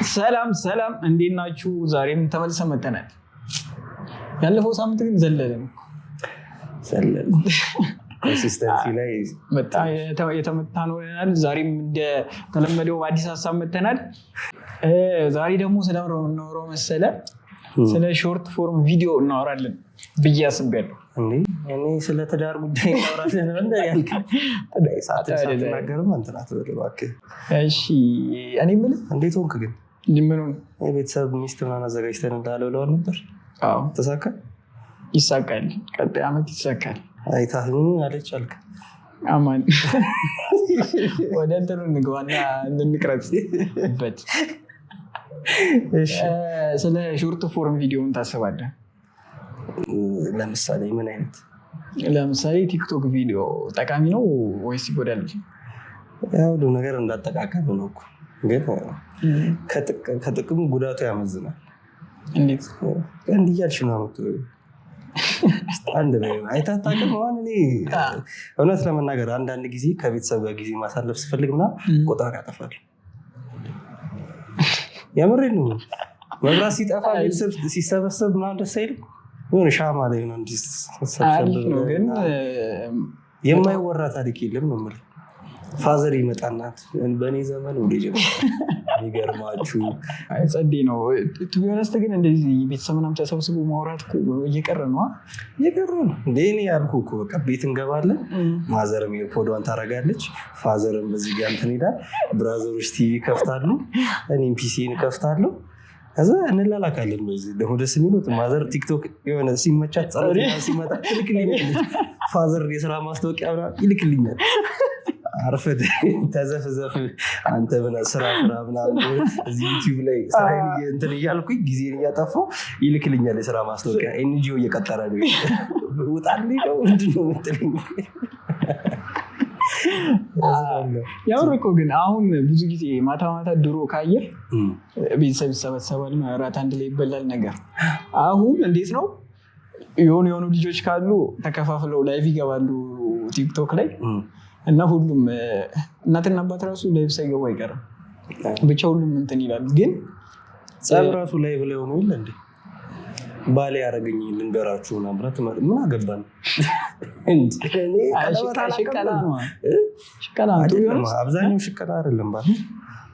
ሰላም ሰላም፣ እንዴት ናችሁ? ዛሬም ተመልሰን መጥተናል። ያለፈው ሳምንት ግን ዘለልን። ዘለል consistency ላይ በጣም የተመታ ነው ሆነናል። ዛሬም እንደተለመደው በአዲስ ሀሳብ መጥተናል። ዛሬ ደግሞ ስለምን ነው የምናወራው መሰለ? ስለ short form video እናወራለን ብዬ አስቤያለሁ። እንዴ፣ እኔ ስለ ትዳር ጉዳይ እናወራለን እንደ ያልክ ሳትናገርም እንትን አትበል እባክህ። እሺ፣ እኔ የምልህ እንዴት ሆንክ ግን? ምኑን? የቤተሰብ ሚስት ምናምን አዘጋጅተን እንዳለ ብለዋል ነበር። አዎ። ተሳካ? ይሳካል። ቀጣይ ዓመት ይሳካል። አይታህ አለች አልክ። አማን፣ ወደ እንትኑ እንግባና እንንቅረጽበት። እሺ። ስለ short form video ምን ታስባለህ? ለምሳሌ ምን አይነት? ለምሳሌ ቲክቶክ ቪዲዮ ጠቃሚ ነው ወይስ ይጎዳል? ያው ሁሉ ነገር እንዳጠቃቀም ነው እኮ፣ ግን ከጥቅሙ ጉዳቱ ያመዝናል። እንዴት? እንዲህ እያልሽ ነው የምትውይው። አንድ ላይ አይተህ አታውቅም? አሁን እኔ እውነት ለመናገር አንዳንድ ጊዜ ከቤተሰብ ጋር ጊዜ ማሳለፍ ስፈልግ ምናምን ቆጣሪ ያጠፋል። የምሬን ነው። መብራት ሲጠፋ ቤተሰብ ሲሰበሰብ ምናምን ደስ አይልም? የሆነ ሻማ ላይ ነው እንዲህ ሰብሰብ አሪፍ ነው ግን የማይወራ ታሪክ የለም ነው የምልህ። Father ይመጣና በእኔ ዘመን ወደ ጀምራል፣ የሚገርማችሁ አይ፣ ጸዴ ነው። To be honest ግን እንደዚህ ቤተሰብ ምናምን ተሰብስቦ ማውራት እኮ እየቀረ ነው። እየቀረ ነው እንደ እኔ ያልኩህ እኮ። በቃ ቤት እንገባለን። Mother ም earpod ዷን ታደርጋለች፣ father ም በዚህ ጋር እንትን ይላል፣ brother ኦች TV ከፍታሉ፣ እኔም PC ን እከፍታለሁ። ከዛ እንላላካለን። በዚህ ደግሞ ደስ የሚሉት mother ቲክቶክ የሆነ ሲመቻት ጸሎት ምናምን ሲመጣ ትልክልኛለች። Father የስራ ማስታወቂያ ምናምን ይልክልኛል። አርፈህ ተዘፍዘፍ አንተ ምና ስራ ስራ ምናምን፣ እዚህ ዩቲዩብ ላይ ስራዬን እንትን እያልኩኝ ጊዜን እያጠፋሁ ይልክልኛል የስራ ማስታወቂያ። NGO እየቀጠረ ነው፣ ውጣልኝ ነው ምንድን ነው የምትለኝ? ያው እኮ ግን አሁን ብዙ ጊዜ ማታ ማታ ድሮ ካየህ ቤተሰብ ይሰበሰባል፣ እራት አንድ ላይ ይበላል ነገር። አሁን እንዴት ነው፣ የሆኑ የሆኑ ልጆች ካሉ ተከፋፍለው live ይገባሉ ቲክቶክ ላይ እና ሁሉም እናትና አባት ራሱ live ሳይገቡ አይቀርም። ብቻ ሁሉም እንትን ይላል ግን ጸብ ራሱ live ላይ ሆኖ የለ እንዴ? ባሌ ያደረገኝ ልንገራችሁ ምናምን ብላ ምን አገባን? እንጂ እኔ ቀለበት አላውቅም። ሽቀላ ነው። እ? ሽቀላ ነው። አይደለም፣ አብዛኛው ሽቀላ አይደለም። ባል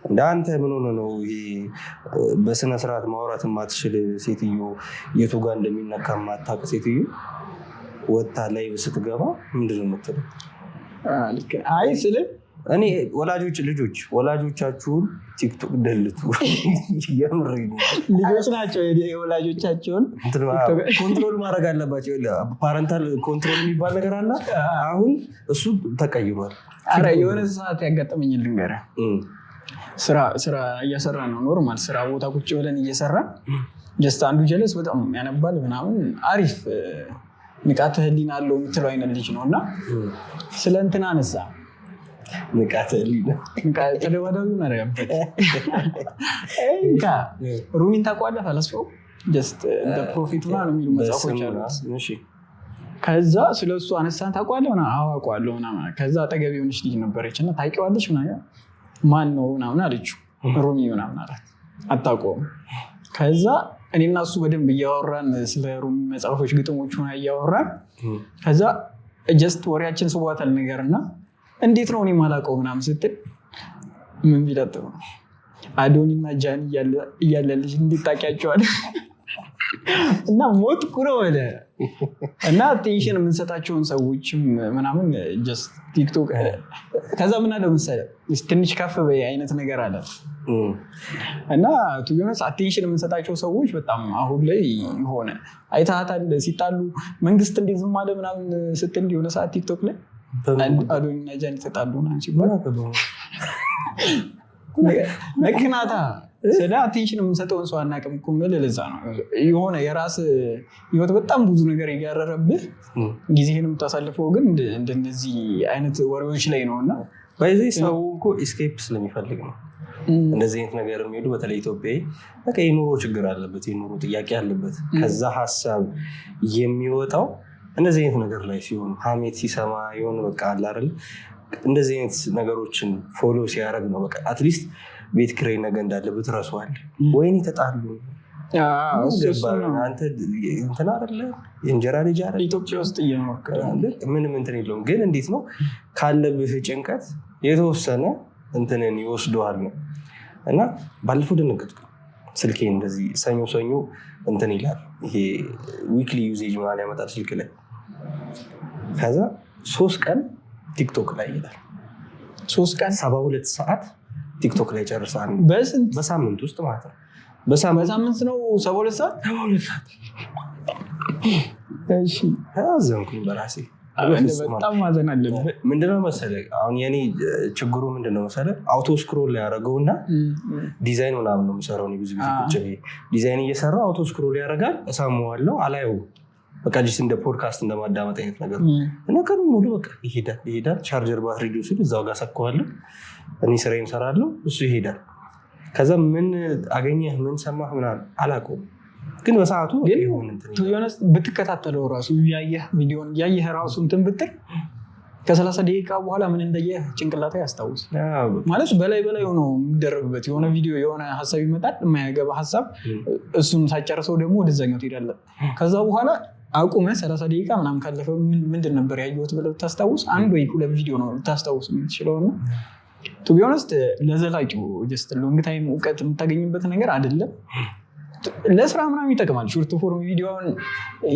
እንደ አንተ ምን ሆነ ነው ይሄ? በስነ ስርዓት ማውራት የማትችል ሴትዮ፣ የቱ ጋር እንደሚነካ የማታውቅ ሴትዮ ወታ ላይ ስትገባ ምንድን ነው የምትለው? ልክ አይ ስል እኔ ወላጆች ልጆች ወላጆቻችሁን ቲክቶክ ደልቱ። የምሬን ነው። ልጆች ናቸው የወላጆቻቸውን እንትን control ማድረግ አለባቸው። Parental control የሚባል ነገር አለ። አሁን እሱ ተቀይሯል። ኧረ የሆነ ሰዓት ያጋጠመኝ ልንገርህ። ስራ ስራ እየሰራ ነው፣ normal ስራ ቦታ ቁጭ ብለን እየሰራ just አንዱ ጀለስ በጣም ያነባል ምናምን፣ አሪፍ ንቃተ ህሊና አለው የምትለው አይነት ልጅ ነው እና ስለ እንትን አነሳ። ንቃተ ህሊና። ተደባዳቢ መረበት ሩሚን ታውቀዋለህ? ፈላስፋው just Prophet ምናምን የሚሉ መጽሐፎች አሉት። ከዛ ስለ እሱ አነሳን። ታውቀዋለህ ምናምን፣ አዎ አውቀዋለሁ ምናምን። ከዛ አጠገብ የሆነች ልጅ ነበረች እና ታውቂዋለሽ ምናምን፣ ማን ነው ምናምን አለችው። ሩሚ ምናምን አላት። አታውቀውም። ከዛ እኔና እሱ በደንብ እያወራን ስለ ሩሚ መጽሐፎች፣ ግጥሞች ምናምን እያወራን ከዛ just ወሬያችን ስቧታል ነገር እና እንዴት ነው እኔ የማላውቀው ምናምን ስትል ምን ቢላት ጥሩ ነው? አዶኒ እና ጃኒ እያለልሽ እንዴት ታውቂያቸዋለሽ? እና ሞትኩ ነው ወደ እና attention የምንሰጣቸውን ሰዎችም ምናምን just ቲክቶክ። ከዛ ምን አለ መሰለህ፣ ትንሽ ከፍ በይ አይነት ነገር አለ እና to be honest attention የምንሰጣቸው ሰዎች በጣም አሁን ላይ የሆነ አይተሃታል፣ ሲጣሉ መንግስት እንዴት ዝም አለ ምናምን ስትል የሆነ ሰዓት ቲክቶክ ላይ አዶኒ እና ጃኒ ተጣሉ ምናምን ሲባል መክናታ ስለ attention የምንሰጠውን ሰው አናውቅም እኮ የምልህ ለዛ ነው። የሆነ የራስ ህይወት በጣም ብዙ ነገር የጋረረብህ ጊዜህን የምታሳልፈው ግን እንደነዚህ አይነት ወሬዎች ላይ ነው እና በዚህ ሰው እኮ escape ስለሚፈልግ ነው እንደዚህ አይነት ነገር የሚሄዱ። በተለይ ኢትዮጵያዊ በቃ የኑሮ ችግር አለበት፣ የኑሮ ጥያቄ አለበት። ከዛ ሀሳብ የሚወጣው እንደዚህ አይነት ነገር ላይ ሲሆን፣ ሀሜት ሲሰማ የሆነ በቃ አለ አይደል፣ እንደዚህ አይነት ነገሮችን follow ሲያደርግ ነው በቃ at least ቤት ኪራይ ነገ እንዳለብህ ትረሳዋለህ። ወይኔ ተጣሉ፣ አንተ እንትን አይደለ፣ የእንጀራ ልጅ አይደለ፣ ኢትዮጵያ ውስጥ እየኖርክ ምንም እንትን የለውም። ግን እንዴት ነው፣ ካለብህ ጭንቀት የተወሰነ እንትንን ይወስደዋል ነው። እና ባለፈው ደነገጥኩ። ስልኬ እንደዚህ ሰኞ ሰኞ እንትን ይላል፣ ይሄ weekly usage ምናምን ያመጣል ስልክ ላይ። ከዛ 3 ቀን ቲክቶክ ላይ ይላል። 3 ቀን? 72 ሰዓት ቲክቶክ ላይ ጨርሰሃል። በስንት? በሳምንት ውስጥ ማለት ነው። በሳምንት ነው 72 ሰዓት? 72 ሰዓት። እሺ። አዘንኩኝ በራሴ። በጣም ማዘን አለብህ። ምንድነው መሰለህ፣ አሁን የኔ ችግሩ ምንድነው መሰለህ፣ auto scroll ላይ ያደረገውና ዲዛይን ምናምን ነው የምሰራው እኔ። ብዙ ጊዜ ቁጭ ብዬ ዲዛይን እየሰራው auto scroll ያደርጋል፣ እሰማዋለሁ፣ አላየውም። በቃ just እንደ ፖድካስት እንደማዳመጥ አይነት ነገር እና ቀኑ ሙሉ በቃ ይሄዳል ይሄዳል። ቻርጀር ባትሪ ሲል እዛው ጋር ሰካዋለሁ። እኔ ስራዬን እሰራለሁ፣ እሱ ይሄዳል። ከዛ ምን አገኘህ፣ ምን ሰማህ ምናምን አላውቀውም፣ ግን በሰዓቱ ግን የሆነ እንትን to be honest ብትከታተለው ራሱ፣ እያየህ፣ ቪዲዮን እያየህ ራሱ እንትን ብትል ከ30 ደቂቃ በኋላ ምን እንዳየህ ጭንቅላት ያስታውስ ማለት በላይ በላይ ሆኖ የሚደረግበት የሆነ ቪዲዮ የሆነ ሀሳብ ይመጣል፣ የማያገባ ሀሳብ። እሱን ሳጨርሰው ደግሞ ወደዛኛው ትሄዳለህ። ከዛ በኋላ አቁመህ 30 ደቂቃ ምናምን ካለፈ ምንድን ነበር ያየሁት ብለህ ብታስታውስ አንድ ወይ ሁለት ቪዲዮ ነው ልታስታውስ የምትችለው። እና to be honest ለዘላቂው just long time እውቀት የምታገኝበት ነገር አይደለም። ለስራ ምናምን ይጠቅማል። Short form ቪዲዮውን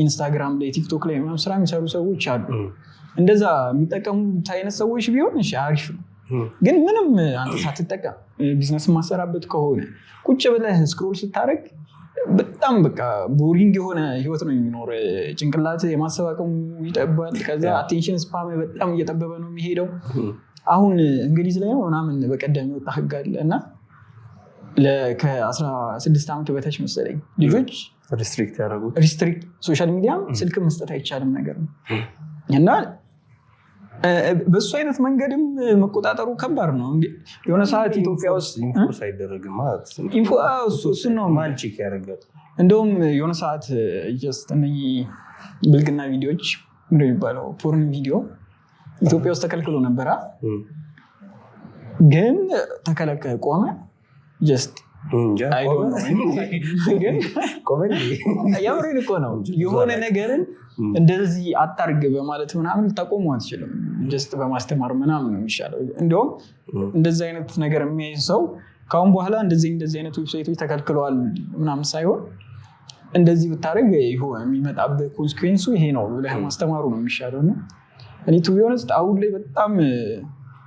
ኢንስታግራም ላይ፣ ቲክቶክ ላይ ምናምን ስራ የሚሰሩ ሰዎች አሉ። እንደዛ የሚጠቀሙት አይነት ሰዎች ቢሆን እሺ አሪፍ ነው። ግን ምንም አንተ ሳትጠቀም፣ ቢዝነስ ማሰራበት ከሆነ፣ ቁጭ ብለህ scroll ስታደርግ በጣም በቃ boring የሆነ ህይወት ነው የሚኖር። ጭንቅላት የማሰብ አቅሙ ይጠባል። ከዛ attention span በጣም እየጠበበ ነው የሚሄደው። አሁን እንግሊዝ ላይ ነው ምናምን በቀደም የወጣ ህግ አለ እና ከ16 ዓመት በታች መሰለኝ ልጆች restrict ያደረጉት። Restrict social media ም ስልክ መስጠት አይቻልም ነገር ነው። እና በሱ አይነት መንገድም መቆጣጠሩ ከባድ ነው። የሆነ ሰዓት ኢትዮጵያ ውስጥ Enforce አይደረግም ማለት እሱን ነው። ማን check ያደርጋል? እንደውም የሆነ ሰዓት just እነኚህ ብልግና ቪዲዮዎች፣ ምንድን ነው የሚባለው፣ porn ቪዲዮ ኢትዮጵያ ውስጥ ተከልክሎ ነበረ። ግን ተከለከ ቆመ። Just እንጃ። I don't know። ግን ቆመ። የምሬን እኮ ነው። የሆነ ነገርን እንደዚህ አታርግ በማለት ምናምን ልታቆሙ አትችልም። Just በማስተማር ምናምን ነው የሚሻለው። እንዲሁም እንደዚህ አይነት ነገር የሚያይ ሰው ከአሁን በኋላ እንደዚህ እንደዚህ አይነት website ኦች ተከልክለዋል ምናምን ሳይሆን እንደዚህ ብታደርግ የሚመጣብህ consequence ኡ ይሄ ነው ብለህ ማስተማሩ ነው የሚሻለው። እና እኔ to be honest አሁን ላይ በጣም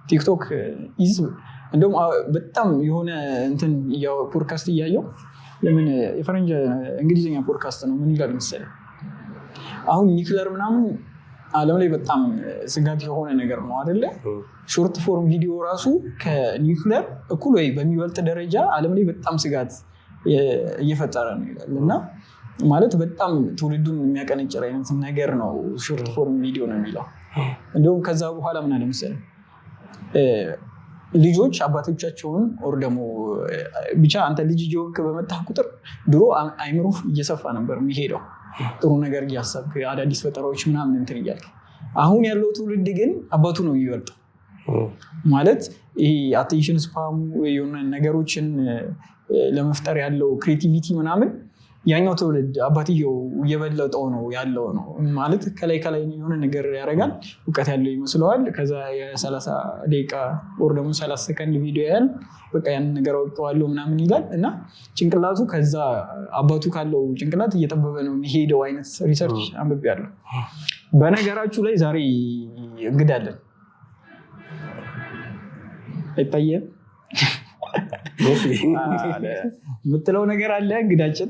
ቲክቶክ is እንደውም በጣም የሆነ እንትን ፖድካስት እያየው፣ የምን የፈረንጅ እንግሊዝኛ ፖድካስት ነው። ምን ይላል መሰለህ፣ አሁን ኒክለር ምናምን ዓለም ላይ በጣም ስጋት የሆነ ነገር ነው አይደለ? Short form ቪዲዮ ራሱ ከኒውክለር እኩል ወይ በሚበልጥ ደረጃ ዓለም ላይ በጣም ስጋት እየፈጠረ ነው ይላል። እና ማለት በጣም ትውልዱን የሚያቀነጭር አይነት ነገር ነው short form ቪዲዮ ነው የሚለው። እንዲሁም ከዛ በኋላ ምን አለ መሰለህ፣ ልጆች አባቶቻቸውን or ደግሞ ብቻ አንተ ልጅ እየሆንክ በመጣህ ቁጥር ድሮ አይምሮህ እየሰፋ ነበር የሚሄደው፣ ጥሩ ነገር እያሰብክ፣ አዳዲስ ፈጠራዎች ምናምን እንትን እያልክ። አሁን ያለው ትውልድ ግን አባቱ ነው የሚበልጠው። ማለት ይሄ attention span ኡ፣ የሆነ ነገሮችን ለመፍጠር ያለው creativity ምናምን ያኛው ትውልድ አባትየው እየበለጠው ነው ያለው ነው። ማለት ከላይ ከላይ የሆነ ነገር ያደርጋል፣ እውቀት ያለው ይመስለዋል። ከዛ የ30 ደቂቃ or ደግሞ 30 ሰከንድ ቪዲዮ ያያል፣ በቃ ያንን ነገር አውቀዋለሁ ምናምን ይላል። እና ጭንቅላቱ ከዛ አባቱ ካለው ጭንቅላት እየጠበበ ነው የሚሄደው አይነት research አንብቤያለሁ። በነገራችሁ ላይ ዛሬ እንግዳ አለን፣ አይታየም የምትለው ነገር አለ። እንግዳችን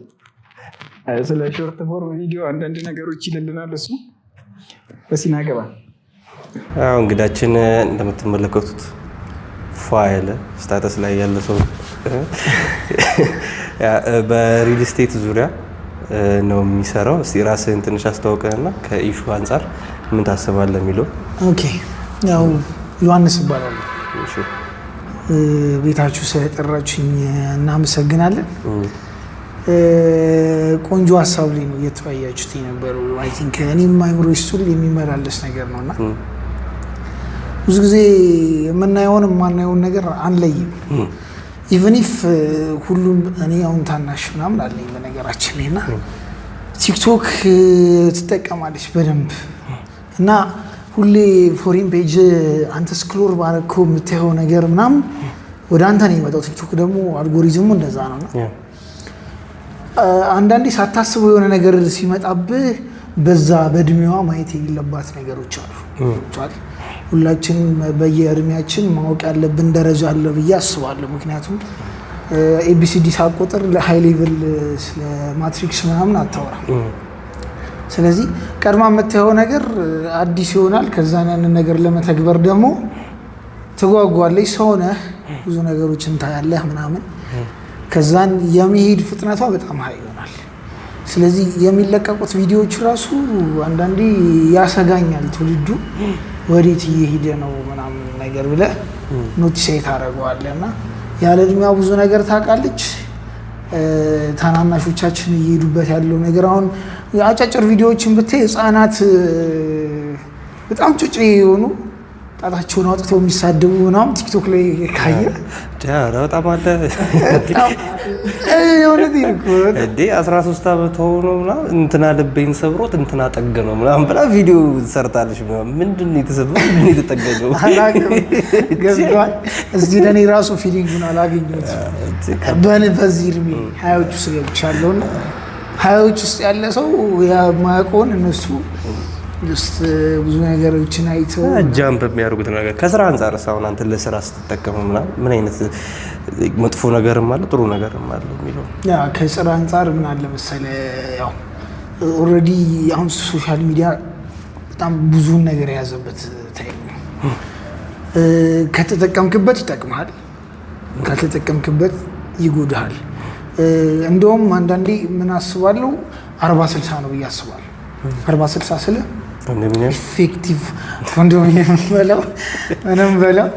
ስለ short form ቪዲዮ አንዳንድ ነገሮች ይልልናል። እሱ በሲና ገባ። አዎ፣ እንግዳችን እንደምትመለከቱት ፏ ያለ status ላይ ያለ ሰው፣ በ real estate ዙሪያ ነው የሚሰራው። እስቲ ራስህን ትንሽ አስተዋውቀንና ከ issue አንጻር ምን ታስባለህ የሚለው። Okay፣ ያው ዮሐንስ እባላለሁ። ቤታችሁ ስለጠራችሁኝ እናመሰግናለን። ቆንጆ ሀሳብ ላይ ነው እየተወያያችሁት የነበረው። I think እኔም አይምሮ ውስጥ የሚመላለስ ነገር ነው እና ብዙ ጊዜ የምናየውን የማናየውን ነገር አንለይም። Even if ሁሉም፣ እኔ አሁን ታናሽ ምናምን አለኝ በነገራችን ላይ፣ እና ቲክቶክ ትጠቀማለች በደንብ። እና ሁሌ for you page አንተ scroll ባረግከው የምታየው ነገር ምናምን ወደ አንተ ነው የሚመጣው። ቲክቶክ ደግሞ አልጎሪዝሙ እንደዛ ነው። እና አንዳንዴ ሳታስበው የሆነ ነገር ሲመጣብህ በዛ በእድሜዋ ማየት የሌለባት ነገሮች አሉ። ገብቶሃል? ሁላችንም በየእድሜያችን ማወቅ ያለብን ደረጃ አለ ብዬ አስባለሁ። ምክንያቱም ABCD ሳቆጥር ለ high level ስለ matrix ምናምን አታወራም። ስለዚህ ቀድማ የምታየው ነገር አዲስ ይሆናል። ከዛን ያንን ነገር ለመተግበር ደግሞ ትጓጓለች። ሰው ነህ፣ ብዙ ነገሮችን ታያለህ ምናምን። ከዛን የመሄድ ፍጥነቷ በጣም high ይሆናል። ስለዚህ የሚለቀቁት ቪዲዮዎች ራሱ አንዳንዴ ያሰጋኛል። ትውልዱ ወዴት እየሄደ ነው ምናምን ነገር ብለህ notice ታደርገዋለህ። እና ያለ እድሜዋ ብዙ ነገር ታውቃለች። ታናናሾቻችን እየሄዱበት ያለው ነገር፣ አሁን አጫጭር ቪዲዮዎችን ብታይ ህጻናት በጣም ጩጬ የሆኑ ጣታቸውን አውጥተው የሚሳደቡ ምናምን ቲክቶክ ላይ ካየ ኧረ በጣም አለ። የእውነቴን እኮ። እንዴ፣ 13 ዓመት ሆኖ ምናምን እንትና ልቤን ሰብሮት እንትና ጠገነው ምናምን ብላ ቪዲዮ ሰርታለች ምናምን። ምንድን ነው የተሰበረው? ምንድን ነው የተጠገነው? አላውቅም። ገብቶሃል? እዚህ ለእኔ ራሱ feeling ኡን አላገኘሁትም። በዚህ እድሜ 20ዎች ውስጥ ገብቻለሁ እና 20ዎች ውስጥ ያለ ሰው የማያውቀውን እነሱ ውስጥ ብዙ ነገሮችን አይተው jump የሚያደርጉት ነገር። ከስራ አንጻር አሁን አንተ ለስራ ስትጠቀሙ ምናምን ምን አይነት መጥፎ ነገርም አለ ጥሩ ነገርም አለ የሚለው? Yeah፣ ከስራ አንጻር ምን አለ መሰለህ፣ ያው already አሁን social media በጣም ብዙን ነገር የያዘበት time ነው። ከተጠቀምክበት ይጠቅምሃል፣ ካልተጠቀምክበት ይጎድሃል። እንደውም አንዳንዴ ምን አስባለሁ፣ 40/60 ነው ብዬ አስባለሁ። 40/60 ስለ ኮንዶሚኒየም። Effective ኮንዶሚኒየም በለው ምንም በለው፣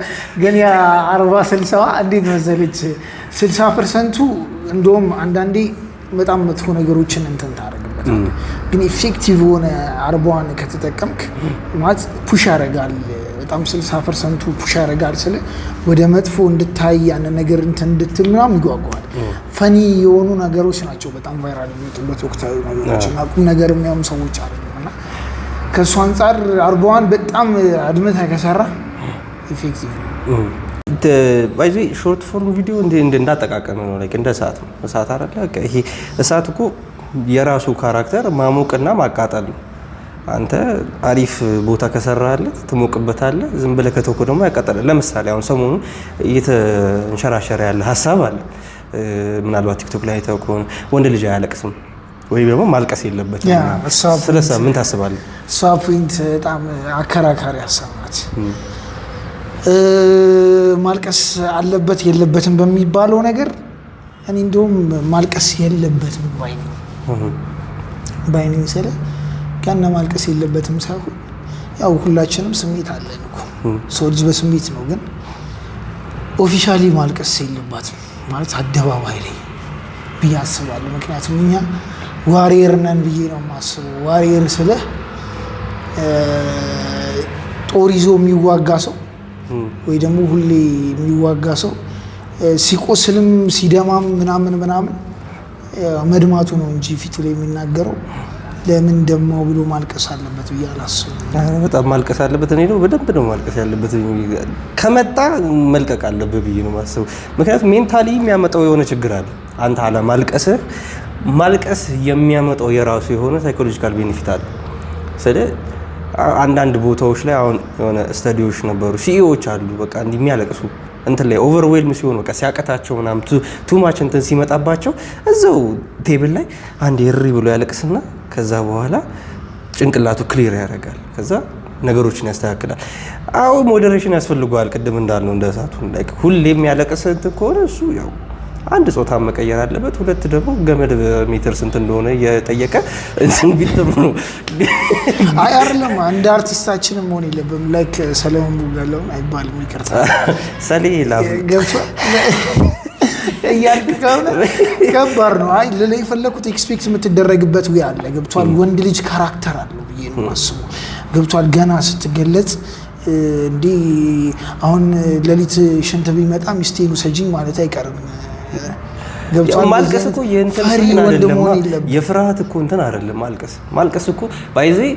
ግን ያ 40/60ዋ እንዴት መሰለች፣ 60 percent ኡ እንደውም አንዳንዴ በጣም መጥፎ ነገሮችን እንትን ታደርግበታለህ። ግን effective የሆነ 40ዋን ከተጠቀምክ ማለት push ያደርጋል። በጣም 60 percent ኡ push ያደርጋል ስለ ወደ መጥፎ እንድታይ፣ ያንን ነገር እንትን እንድትል ምናምን ይጓጓል። Funny የሆኑ ነገሮች ናቸው በጣም viral የሚወጡበት፣ ወቅታዊ ነገሮች እና ቁም ነገር የሚያሙ ሰዎች አይደሉም። እና ከእሱ አንጻር 40ዋን በጣም አድምተህ ከሰራ effective ነው። By the way short form ቪዲዮ እንዳጠቃቀም ነው። Like እንደ እሳት ነው። እሳት አይደለ? በቃ ይሄ እሳት እኮ የራሱ character ማሞቅና ማቃጠል ነው። አንተ አሪፍ ቦታ ከሰራህለት ትሞቅበታለህ፣ ዝም ብለህ ከተውከው ደግሞ ያቃጠላል። ለምሳሌ አሁን ሰሞኑን እየተንሸራሸረ ያለ ሀሳብ አለ። ምናልባት ቲክቶክ ላይ አይተኸው ከሆነ፣ ወንድ ልጅ አያለቅስም ወይ ደግሞ ማልቀስ የለበትም። Yeah፣ እሷ ስለዛ ምን ታስባለህ? እሷ point በጣም አከራካሪ ሀሳብ ናት። ማልቀስ አለበት የለበትም በሚባለው ነገር እኔ እንደውም ማልቀስ የለበትም ባይ ነኝ። ባይ ነኝ ስለ ከነ ማልቀስ የለበትም ሳይሆን ያው ሁላችንም ስሜት አለን እኮ፣ ሰው ልጅ በስሜት ነው። ግን officially ማልቀስ የለባትም ማለት አደባባይ ላይ ብዬ አስባለሁ። ምክንያቱም እኛ warrior ነን ብዬ ነው የማስበው። Warrior ስልህ ጦር ይዞ የሚዋጋ ሰው ወይ ደግሞ ሁሌ የሚዋጋ ሰው ሲቆስልም ሲደማም ምናምን ምናምን መድማቱ ነው እንጂ ፊቱ ላይ የሚናገረው፣ ለምን ደማው ብሎ ማልቀስ አለበት ብዬ አላስብም። ኧረ በጣም ማልቀስ አለበት። እኔ ደግሞ በደንብ ነው ማልቀስ ያለበት። ከመጣ መልቀቅ አለብህ ብዬ ነው የማስበው። ምክንያቱም mentally የሚያመጣው የሆነ ችግር አለ። አንተ አለማልቀስህ፣ ማልቀስ የሚያመጣው የራሱ የሆነ psychological benefit አለ። ስለ አንዳንድ ቦታዎች ላይ አሁን የሆነ study ዎች ነበሩ፣ CEO ዎች አሉ በቃ እንዲህ የሚያለቅሱ፣ እንትን ላይ overwhelm ሲሆን፣ በቃ ሲያቀታቸው ምናምን፣ too much እንትን ሲመጣባቸው እዛው table ላይ አንድ እሪ ብሎ ያለቅስና ከዛ በኋላ ጭንቅላቱ clear ያደርጋል። ከዛ ነገሮችን ያስተካክላል። አዎ moderation ያስፈልገዋል። ቅድም እንዳልነው እንደ እሳቱ like ሁሌም ያለቅስ እንትን ከሆነ እሱ ያው አንድ ጾታ መቀየር አለበት። ሁለት ደግሞ ገመድ በሜትር ስንት እንደሆነ እየጠየቀ እንትን ቢል ጥሩ ነው። አይ አይደለም፣ እንደ አርቲስታችንም መሆን የለብም። Like ሰለሞን ቦጋለውን አይባልም፣ ይቅርታ። ሰሌ ላቭ። ገብቶሃል እያልክ ከሆነ ከባድ ነው። አይ ልልህ የፈለኩት expect የምትደረግበት way አለ። ገብቶሃል? ወንድ ልጅ character አለው ብዬ ነው የማስበው። ገብቶሃል? ገና ስትገለጽ እንዲህ አሁን ሌሊት ሽንት ቢመጣ ሚስቴን ውሰጂኝ ማለት አይቀርም። ገብቶሃል? ማልቀስ እኮ የእንትን ፈሪ sign ወንድ አይደለም። መሆን የለብህም። የፍርሃት እኮ እንትን አይደለም። ማልቀስ እኮ by the way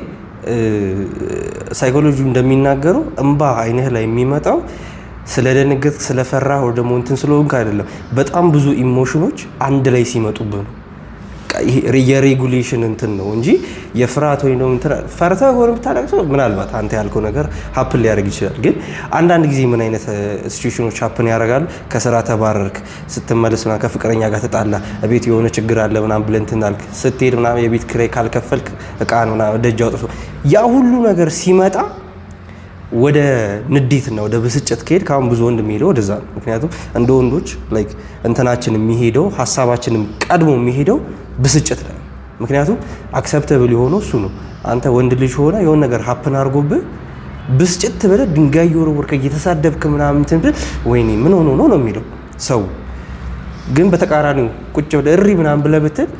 psychology እንደሚናገረው እምባ አይንህ ላይ የሚመጣው ስለደነገጥክ፣ ስለፈራህ ወይ ደግሞ እንትን ስለሆንክ አይደለም። በጣም ብዙ emotion ኦች አንድ ላይ ሲመጡብህ ነው። በቃ ይሄ የ regulation እንትን ነው እንጂ የፍርሃት ወይ ደግሞ እንትን ፈርተህ ሆነ ብታለቅሰው ምናልባት አንተ ያልከው ነገር happen ሊያደርግ ይችላል። ግን አንዳንድ ጊዜ ምን አይነት situation ኦች happen ያደርጋሉ? ከስራ ተባረርክ፣ ስትመለስ ምናምን ከፍቅረኛ ጋር ተጣላ፣ ቤት የሆነ ችግር አለ ምናምን ብለህ እንትን አልክ፣ ስትሄድ ምናምን የቤት ኪራይ ካልከፈልክ እቃን ምናምን ደጅ አውጥቶ ያ ሁሉ ነገር ሲመጣ ወደ ንዴትና ወደ ብስጭት ከሄድ ከአሁን ብዙ ወንድ የሚሄደው ወደዛ ነው። ምክንያቱም እንደ ወንዶች like እንትናችን የሚሄደው፣ ሀሳባችንም ቀድሞ የሚሄደው ብስጭት ላይ ነው። ምክንያቱም acceptable የሆነው እሱ ነው። አንተ ወንድ ልጅ ሆነ የሆነ ነገር happen አድርጎብህ ብስጭት ብለህ ድንጋይ እየወረወርክ እየተሳደብክ ምናምን እንትን ብለህ ወይኔ ምን ሆኖ ነው ነው የሚለው ሰው። ግን በተቃራኒው ቁጭ ብለህ እሪ ምናምን ብለህ ብትል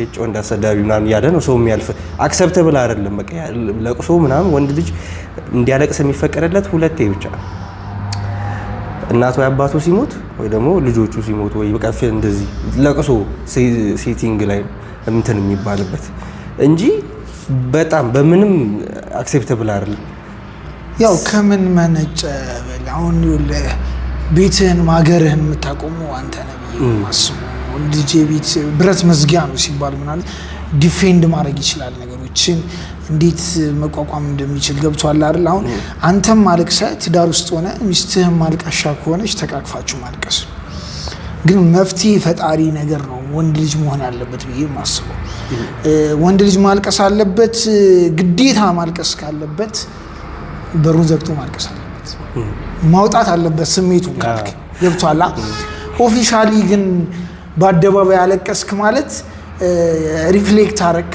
ጭ ወንድ አሰዳቢ ምናምን እያለ ነው ሰው የሚያልፍ። Acceptable አይደለም። በቃ ለቅሶ ምናምን ወንድ ልጅ እንዲያለቅስ የሚፈቀድለት ሁለቴ ብቻ ነው። እናቱ ወይ አባቱ ሲሞት ወይ ደግሞ ልጆቹ ሲሞቱ ወይ በቃ እንደዚህ ለቅሶ setting ላይ እንትን የሚባልበት እንጂ በጣም በምንም acceptable አይደለም። ያው ከምን መነጨ በል። አሁን ይኸውልህ ቤትህን ማገርህን የምታቆመው አንተ ነህ ብዬ ነው የማስበው። ወንድ ልጅ የቤት ብረት መዝጊያ ነው ሲባል ምናምን defend ማድረግ ይችላል፣ ነገሮችን እንዴት መቋቋም እንደሚችል ገብቷል አይደል? አሁን አንተም አልቅሰህ ትዳር ውስጥ ሆነ ሚስትህም አልቃሻ ከሆነች ተቃቅፋችሁ ማልቀስ ግን መፍትሄ ፈጣሪ ነገር ነው ወንድ ልጅ መሆን ያለበት ብዬ የማስበው። ወንድ ልጅ ማልቀስ አለበት፣ ግዴታ ማልቀስ ካለበት በሩን ዘግቶ ማልቀስ አለበት፣ ማውጣት አለበት ስሜቱን ካልክ ገብቷላ። Officially ግን በአደባባይ ያለቀስክ ማለት reflect አረክ፣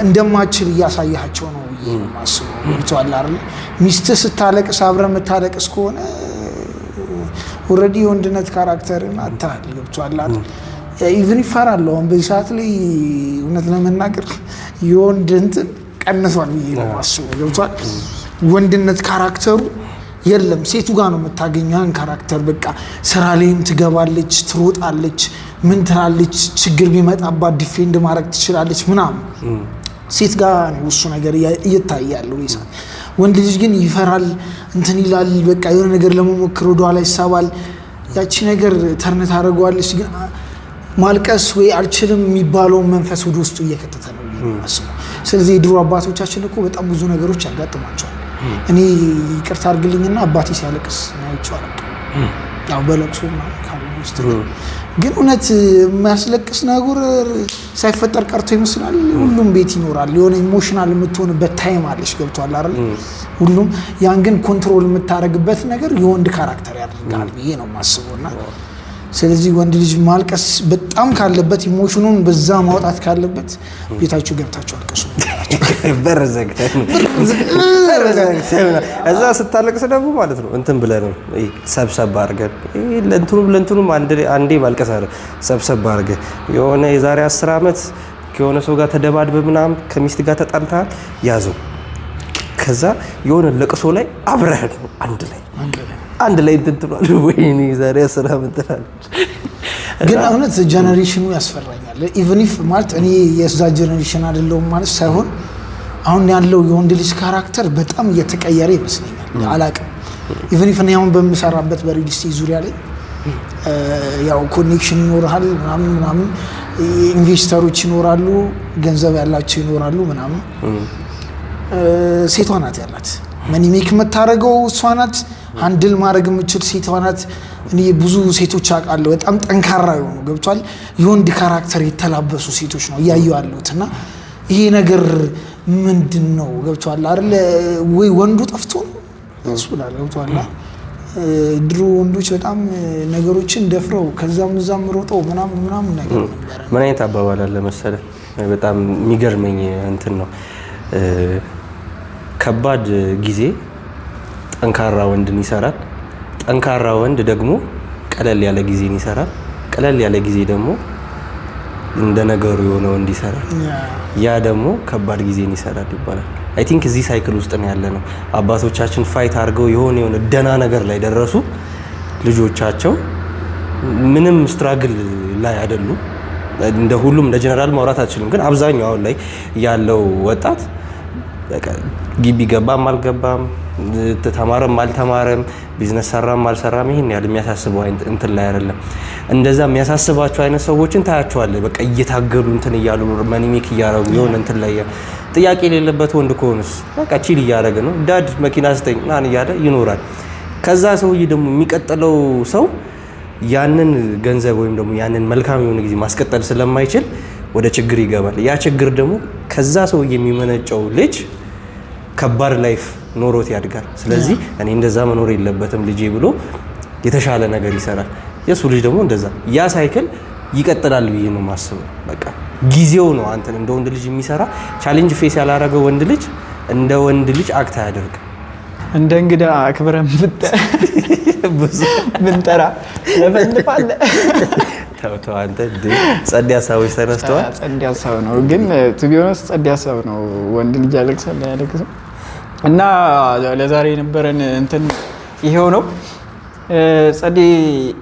እንደማችል እያሳያቸው ነው ብዬ ነው የማስበው። ገብቶሃል አይደል? ሚስትህ ስታለቅስ አብረህ የምታለቅስ ከሆነ already የወንድነት character ን አጥተሃል። ገብቶሃል አይደል? Even ይፈራሉ። አሁን በዚህ ሰዓት ላይ እውነት ለመናገር የወንድ እንትን ቀንሷል ብዬ ነው የማስበው። ገብቶሃል? ወንድነት character ኡ የለም። ሴቱ ጋር ነው የምታገኘው ያን character። በቃ ስራ ላይም ትገባለች፣ ትሮጣለች፣ ምን ትላለች፣ ችግር ቢመጣባት defend ማድረግ ትችላለች ምናምን። ሴት ጋር ነው እሱ ነገር እየታየ ያለው በዚህ ሰዓት። ወንድ ልጅ ግን ይፈራል፣ እንትን ይላል፣ በቃ የሆነ ነገር ለመሞከር ወደኋላ ይሳባል። ያቺ ነገር turn ታደርገዋለች። ግን ማልቀስ ወይ አልችልም የሚባለውን መንፈስ ወደ ውስጡ እየከተተ ነው ብዬ ነው የማስበው። ስለዚህ የድሮ አባቶቻችን እኮ በጣም ብዙ ነገሮች ያጋጥሟቸዋል። እኔ ይቅርታ አድርግልኝና አባቴ ሲያለቅስ አይቼው አላውቅም። ያው በለቅሶ ምናምን ካልሆነ በስተቀር ግን እውነት የሚያስለቅስ ነገር ሳይፈጠር ቀርቶ ይመስላል። ሁሉም ቤት ይኖራል። የሆነ emotional የምትሆንበት time አለች። ገብቶሃል አይደል? ሁሉም ያን ግን control የምታደርግበት ነገር የወንድ character ያደርጋል ብዬ ነው የማስበው። እና ስለዚህ ወንድ ልጅ ማልቀስ በጣም ካለበት፣ emotion ኑን በዛ ማውጣት ካለበት ቤታችሁ ገብታችሁ አልቅሱ። በር ዘግተህ እዛ ስታለቅስ ደግሞ ማለት ነው እንትን ብለህ ነው ይሄ ሰብሰብ አድርገን፣ ይሄ ለእንትኑም ለእንትኑም አንዴ ማልቀስ አለ። ሰብሰብ አድርገህ የሆነ የዛሬ 10 ዓመት ከሆነ ሰው ጋር ተደባድበህ ምናምን ከሚስት ጋር ተጣልተሃል፣ ያዘው። ከዛ የሆነ ለቅሶ ላይ አብረህ ነው አንድ ላይ እንትን ትሏል። ወይኔ የዛሬ 10 ዓመት ትላለች። ግን እውነት generation ኑ ያስፈራኛል። Even if ማለት እኔ የዛ generation አይደለሁም ማለት ሳይሆን አሁን ያለው የወንድ ልጅ character በጣም እየተቀየረ ይመስለኛል። አላቅም፣ even if እኔ አሁን በምሰራበት በ real estate ዙሪያ ላይ ያው connection ይኖርሃል ምናምን ምናምን፣ investor ኦች ይኖራሉ፣ ገንዘብ ያላቸው ይኖራሉ ምናምን። ሴቷ ናት ያላት፣ money make የምታደርገው እሷ ናት። Handle ማድረግ የምችል ሴቷ ናት። እኔ ብዙ ሴቶች አውቃለሁ በጣም ጠንካራ የሆኑ፣ ገብቷል፣ የወንድ character የተላበሱ ሴቶች ነው እያየሁ ያለሁት። እና ይሄ ነገር ምንድን ነው? ገብቷል አይደለ ወይ? ወንዱ ጠፍቶ ነው ያስብላል። ገብቷል። ድሮ ወንዶች በጣም ነገሮችን ደፍረው ከዛም እዛም ሮጠው ምናምን ምናምን ነገር ነበረ። ምን አይነት አባባል አለ መሰለህ? በጣም የሚገርመኝ እንትን ነው። ከባድ ጊዜ ጠንካራ ወንድን ይሰራል። ጠንካራ ወንድ ደግሞ ቀለል ያለ ጊዜን ይሰራል። ቀለል ያለ ጊዜ ደግሞ እንደ ነገሩ የሆነ ወንድ ይሰራል። ያ ደግሞ ከባድ ጊዜን ይሰራል ይባላል። I think እዚህ cycle ውስጥ ነው ያለነው። አባቶቻችን fight አድርገው የሆነ የሆነ ደህና ነገር ላይ ደረሱ። ልጆቻቸው ምንም struggle ላይ አይደሉም። እንደ ሁሉም እንደ ጀነራል ማውራት አልችልም፣ ግን አብዛኛው አሁን ላይ ያለው ወጣት በቃ ግቢ ገባም አልገባም፣ ተማረም አልተማረም፣ ቢዝነስ ሰራም አልሰራም ይሄን ያህል የሚያሳስበው አይነት እንትን ላይ አይደለም። እንደዛ የሚያሳስባቸው አይነት ሰዎችን ታያቸዋለህ። በቃ እየታገሉ እንትን እያሉ money make እያረጉ የሆነ እንትን ላይ ጥያቄ የሌለበት ወንድ ከሆነስ በቃ chill እያደረገ ነው። Dad መኪና ስጠኝ ምናምን እያለ ይኖራል። ከዛ ሰውዬ ደግሞ የሚቀጥለው ሰው ያንን ገንዘብ ወይም ደግሞ ያንን መልካም የሆነ ጊዜ ማስቀጠል ስለማይችል ወደ ችግር ይገባል። ያ ችግር ደግሞ ከዛ ሰውዬ የሚመነጨው ልጅ ከባድ life ኖሮት ያድጋል። ስለዚህ እኔ እንደዛ መኖር የለበትም ልጄ ብሎ የተሻለ ነገር ይሰራል። የእሱ ልጅ ደግሞ እንደዛ ያ cycle ይቀጥላል ብዬ ነው የማስበው። በቃ ጊዜው ነው አንተን እንደ ወንድ ልጅ የሚሰራ። Challenge face ያላረገው ወንድ ልጅ እንደ ወንድ ልጅ act አያደርግም። እንደ እንግዳ አክብረን ብንጠራ ለፈልፋለ። ተው ተው አንተ እንዴ፣ ጸዴ ሀሳቦች ተነስተዋል። ጸዴ ሀሳብ ነው፣ ግን to be honest ጸዴ ሀሳብ ነው። ወንድ ልጅ ያለቅሳል አያለቅስም? እና ለዛሬ የነበረን እንትን ይሄው ነው። ጸዴ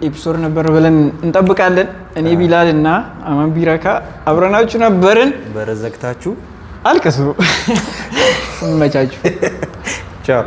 episode ነበር ብለን እንጠብቃለን። እኔ ቢላል እና አማን ቢረካ አብረናችሁ ነበርን። በረዘግታችሁ አልቅሱ። እመቻችሁ። ቻው።